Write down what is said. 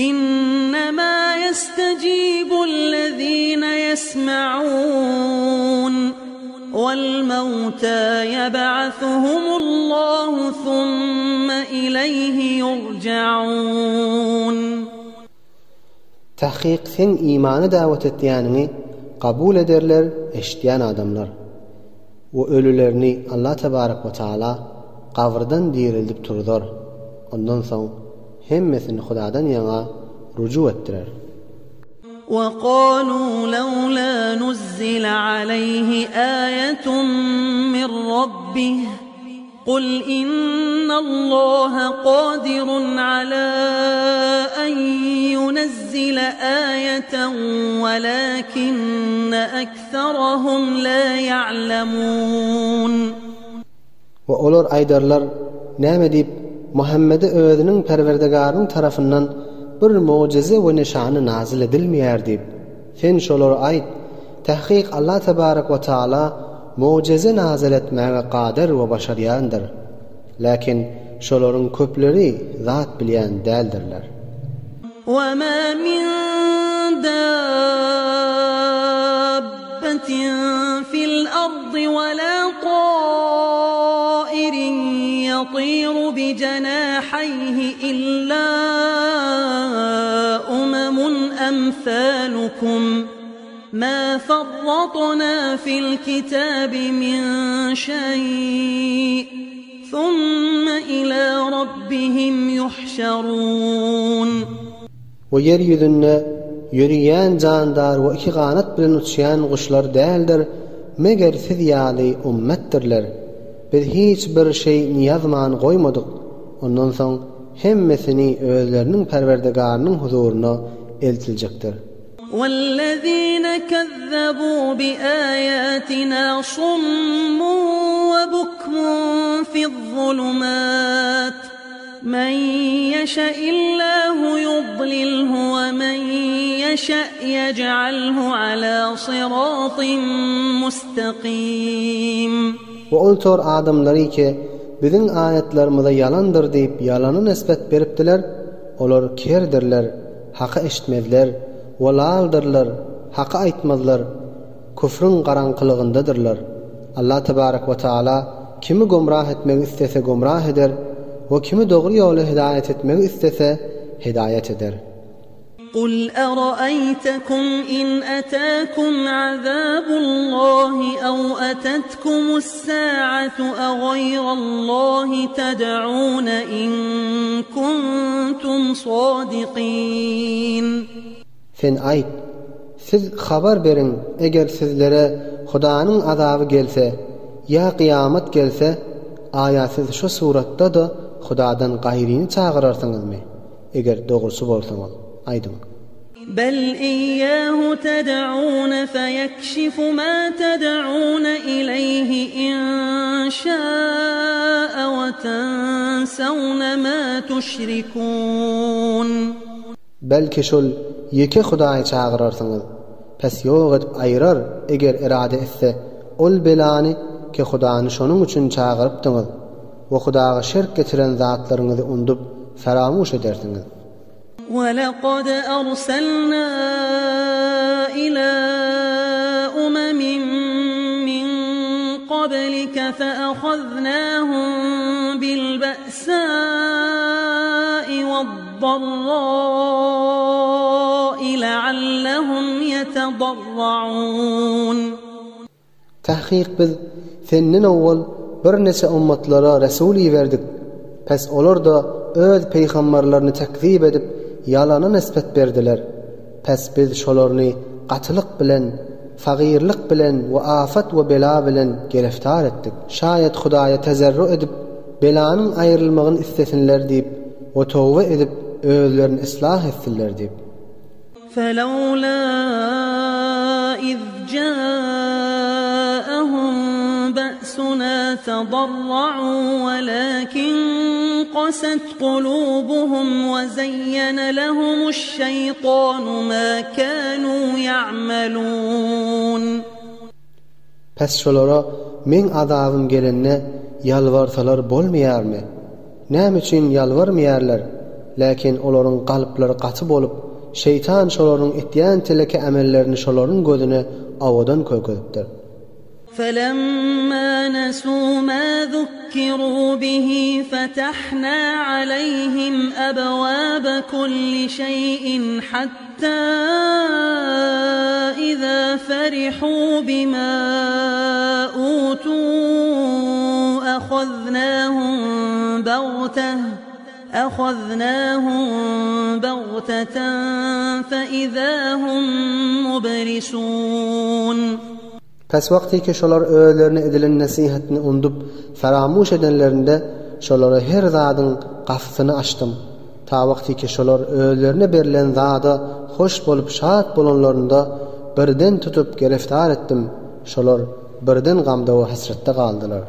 Innema ýestejibul-lezine ýesme'un, wal-mewta ýeb'asuhumullahu summe ileýhi ýurja'un. Takyk seň imana dawet etýäniňi kabul ederler eşitýän adamlar. We ölülerini Allah tebarek we taala gabyrdan dirildip turuzar. Ondan soň hemmesini Hudadan ýaňa ruju etdirer. وَقَالُوا لَوْلَا نُزِّلَ عَلَيْهِ آيَةٌ مِّن رَّبِّهِ قُلْ إِنَّ اللَّهَ قَادِرٌ عَلَىٰ أَن يُنَزِّلَ آيَةً وَلَٰكِنَّ أَكْثَرَهُمْ لَا يَعْلَمُونَ. We olar aýdarlar, Näme diýip, Muhammede özüniň Perwerdigarynyň tarapyndan bir mugjyza we nyşany nazyl edilmeýär diýip? Sen şolara aýt, Takyk Allah tebarek we taala mugjyza nazyl etmäge kadyr we başarýandyr. Läkin şolaryň köpleri zat bilýän däldirler. وَمَا مِن دَابَّةٍ فِي الْأَرْضِ وَلَا طَائِرٍ يَطِيرُ بِجَنَاحَيْهِ إِلَّا أُمَمٌ أَمْثَالُكُم مَّا فَرَّطْنَا فِي الْكِتَابِ مِن شَيْءٍ ثُمَّ إِلَىٰ رَبِّهِمْ يُحْشَرُونَ. We ýer ýüzünde ýöriýän jandar we iki ganat bilen uçýan guşlar däldir, meger siz ýaly ummetdirler. Biz hiç bir şeýni ýazman goýmadyk. Ondan soň hemmesini özleriniň Perwerdigarynyň huzuryna eltiljekdir. وَالَّذِينَ كَذَّبُوا بِآيَاتِنَا صُمٌّ وَبُكْمٌ فِي الظُّلُمَاتِ مَن يَشَإِ اللَّهُ يُضْلِلْهُ وَمَن يَشَأْ يَجْعَلْهُ عَلَىٰ صِرَاطٍ مُّسْتَقِيمٍ. We ol tor adamlary ki, biziň aýatlarymyza ýalandyr diýip ýalana nisbet beripdiler, olar kerdirler, haky eşitmezler, we laldyrlar, haky aýtmazlar, küfrüň garaňkylygyndadyrlar. Allah tebarek we taala kimi gomrah etmegi islese gomrah eder we kimi dogry ýola hidaýat etmegi islese hidaýat eder. Kul eraeýtekum in atakum azabullahi aw atetkumus-saatu agaýrallahi ted'une in kuntum sadikin. Sen aýt, Siz habar beriň, eger sizlere Hudanyň azaby gelse, ýa kyýamat gelse, aýa siz şo suratda-da Hudadan gaýryny çagyrarsyňyzmy? Eger dogruçy bolsaňyz, aýdyň. Bel iýýahu ted'un feýekşifu ma ted'un ileýhi in şa'a we tensewne ma tuşrikun. Belki şol ýeke Hudaýy çagyrarsyňyz, pes ýok edip aýyrar, eger erade etse, ol belany ki Hudany şonuň üçin çagyrypdyňyz we Hudaga şerk getiren zatlaryňyzy undup feramuş edersiňiz. وَلَقَدْ أَرْسَلْنَا إِلَىٰ أُمَمٍ مِّن قَبْلِكَ فَأَخَذْنَاهُم بِالْبَأْسَاءِ وَالضَّرَّاءِ لَعَلَّهُمْ يَتَضَرَّعُونَ. Takyk biz senden owwal birniçe ummatlara resul iberdik. Pes olar-da öz peýgamberlerini tekzip edip, ýalana nisbet berdiler. Pes biz şolaryny gatylyk bilen, fagyrlyk bilen we afat we bela bilen gereftar etdik. Şaýat Hudaýa tezerru edip, belanyň aýrylmagyny islesinler diýip we toba edip, özlerini yslah etsinler diýip. فَلَوْلَا إِذْ جَاءَهُم بَأْسُنَا تَضَرَّعُوا وَلَٰكِن قَسَتْ قُلُوبُهُمْ وَزَيَّنَ لَهُمُ الشَّيْطَانُ مَا كَانُوا يَعْمَلُونَ. Pes şolara Meň azabym gelende ýalbarsalar bolmaýarmy? Näme üçin ýalbarmaýarlar? Läkin olaryň kalplary gaty bolup, şeýtan şolaryň etýän teleke amellerini şolaryň gözüne owadan kökezipdir. فَلَمَّا نَسُوا مَا ذُكِّرُوا بِهِ فَتَحْنَا عَلَيْهِمْ أَبْوَابَ كُلِّ شَيْءٍ حَتَّى إِذَا فَرِحُوا بِمَا أُوتُوا أَخَذْنَاهُم بَغْتَةً أَخَذْنَاهُم بَغْتَةً فَإِذَا هُم مُّبْلِسُونَ. Pes wagty ki şolar özlerine edilen nesihatny undup, feramuş edenlerinde, şolara her zadyň gapysyny açdym. Ta wagty ki şolar özlerine berlen zada hoş bolup şat bolanlarynda, birden tutup gereftar etdim. Şolar birden gamda we hesretde galdylar.